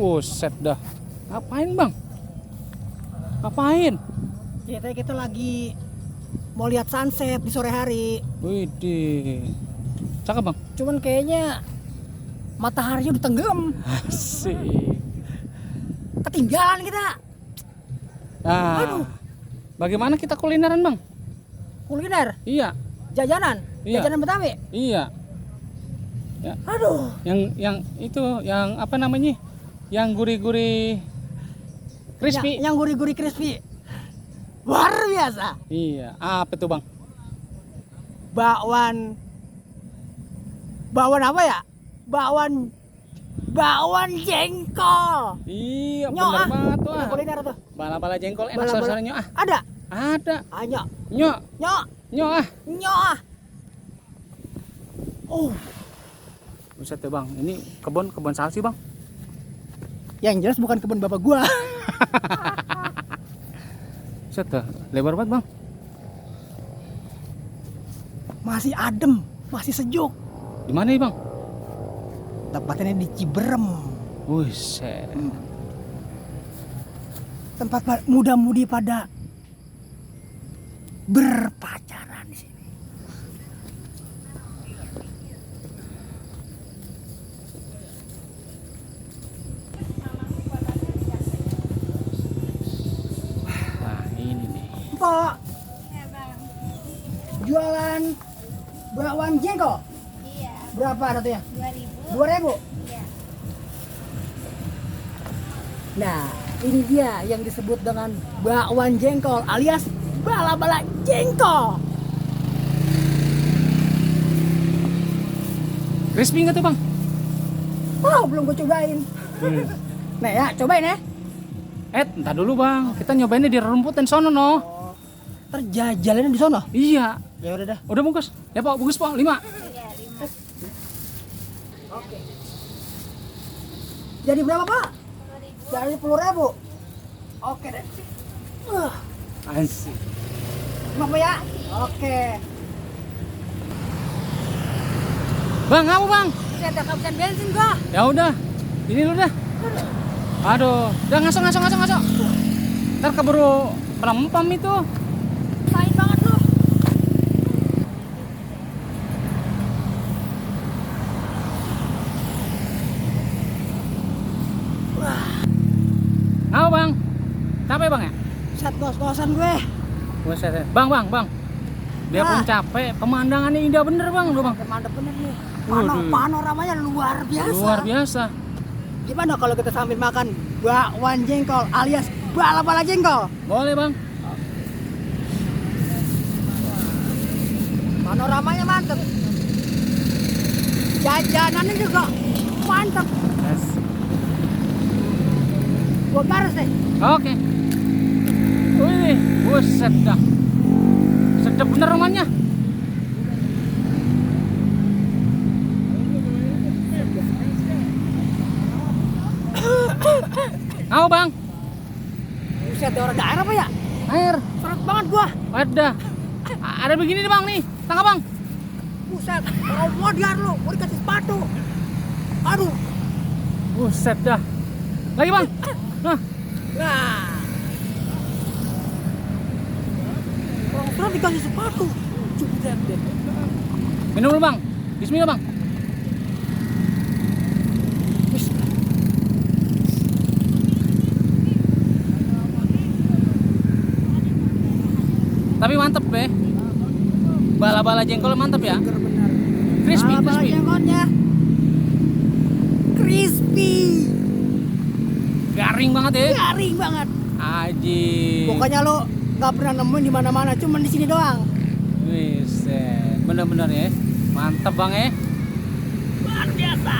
Buset dah. Ngapain bang? Ngapain? Kita lagi mau lihat sunset di sore hari. Widih. Cakep bang. Cuman kayaknya mataharinya udah tenggelam. Asik. Ketinggalan kita. Nah, Aduh. bagaimana kita kulineran bang? Kuliner, Iya, jajanan, Iya. jajanan Betawi. iya. Aduh, Yang itu, yang apa namanya? Yang gurih-gurih crispy. Yang gurih-gurih crispy. Luar biasa. Iya, apa tuh bang? Bakwan apa ya? Bakwan jengkol. Iya, Nyok, bener ah. banget tuh. Ah. Kuliner tuh. Bala-bala jengkol enak Bala-bala. suara nyok ah. Ada. Ada. Nyok, Nyok, nyok, nyok ah. nyok ah. Oh, Buset tuh bang, ini kebun salsi bang. yang jelas bukan kebun bapak gua. Buset tuh, lebar banget bang. Masih adem, masih sejuk. Di mana nih bang? Tempatnya di Ciberem. Buset. Tempat muda-mudi pada berpacaran di sini. Nah ini nih. Pak, Ya bang, jualan bakwan jengkol. iya, Berapa satunya? 2000. 2.000. Iya. Nah, ini dia yang disebut dengan bakwan jengkol alias bala-bala jengkol. Crispy nggak tuh bang? Oh, belum gue cobain. Nah ya, cobain ya. Entar dulu bang, kita nyobainnya di rumputan sono no. Terjajalannya di sono. Iya. Ya udah dah. Udah bungkus? Ya pak, bungkus pak, 5. Iya, 5. Oke. Jadi berapa, Pak? 2000. Jadi 10.000. Oke deh. Asik. Apa ya? Oke. Bang, apa bang? Saya ada kehabisan bensin gua. Ya udah, ini lu dah. Aduh, udah ngaso. Ntar keburu pelempam itu. Sain banget lu. Apa bang? Capek bang ya? Set ngos-ngosan gue. Buset ya. Bang. Biarpun Ah. capek, pemandangannya indah bener bang, lu bang. Mantap bener nih. Waduh. Panoramanya luar biasa. Luar biasa. Gimana kalau kita sambil makan bakwan jengkol alias bala-bala jengkol? Boleh bang. Panoramanya mantep. Jajanannya juga mantep. Yes. Gua garis deh. Oke. Wih, buset dah. Sedap bener rumahnya. Apa bang? Buset, orang daerah apa ya? Air. Seret banget gua. Ada. Ada begini nih bang nih. Tangkap bang. Buset, kalau mau diar lu, mau dikasih sepatu. Aduh. Buset dah. Lagi bang. Nah. Nah. Kalau dikasih sepatu. Cukup deh. Minum dulu bang. Bismillah bang. Tapi mantep be. Bala-bala jengkol mantep ya. Benar. Crispy. Jengkolnya crispy. Garing banget ya. Garing banget. Aji. Pokoknya lo nggak pernah nemuin di mana-mana, cuman di sini doang. Wis, bener-bener ya. Mantep bang ya. Luar biasa.